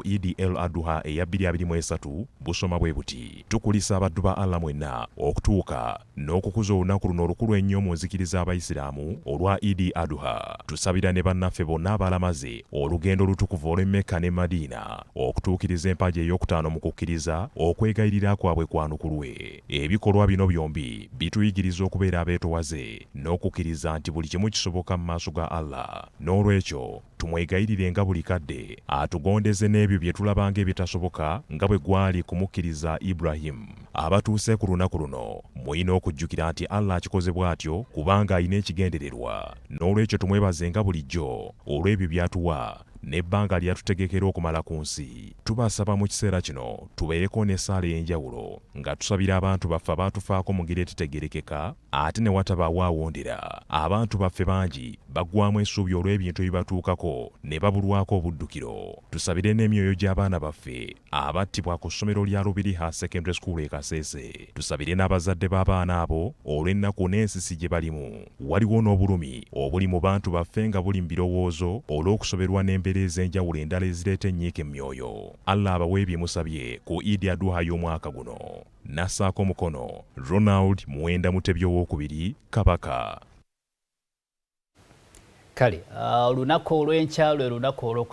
Idi El Aduha eya 2023 busoma bwe buti: Tukulisa abaddu ba Allah mwenna okutuuka n'okukuza olunaku luno olukulu ennyo mu nzikiriza Abayisiraamu olwa Idi Aduha. Tusabira ne bannaffe bonna abalamaze olugendo olutukuvu olw'e Mecca ne Madiina okutuukiriza empagi ey'okutaano mu kukkiriza, okwegayirira kwabwe kwanukulwe. Ebikolwa bino byombi bituyigiriza okubeera abeetowaze n'okukkiriza nti buli kimu kisoboka mu maaso ga Allah. N'olwekyo tumwegayirirenga buli kadde atugondeze n'ebyo bye tulaba ng'ebitasoboka nga bwe gwali kumukkiriza Ibrahim. Abatuuse ku lunaku luno mulina okujjukira nti Allah akikoze bw'atyo kubanga alina ekigendererwa. N'olwekyo tumwebazenga bulijjo olw'ebyo by'atuwa n'ebbanga ly'atutegekera okumala ku nsi. Tubasaba mu kiseera kino tubeereko n'essaala ey'enjawulo nga tusabira abantu baffe abaatufaako mu ngeri etetegeerekeka ate ne watabaawo awondera. Abantu baffe bangi baggwaamu essuubi olw'ebintu ebibatuukako ne babulwako obuddukiro. Tusabire n'emyoyo gy'abaana baffe abattibwa ku ssomero lya Lubiriha Secondary School e Kasese. Tusabire n'abazadde b'abaana abo olw'ennaku n'ensisi gye balimu. Waliwo n'obulumi obuli mu bantu baffe nga buli mu birowoozo olw'okusoberwa n'embeera ez'enjawulo endala ezireeta ennyiike mu myoyo. Allah abawe bye musabye ku Eid Aduha y'omwaka guno. Nassaako omukono, Ronald Muwenda Mutebi Owookubiri, Kabaka. Kale olunaku olw'enkya lwe lunaku olwokusatu.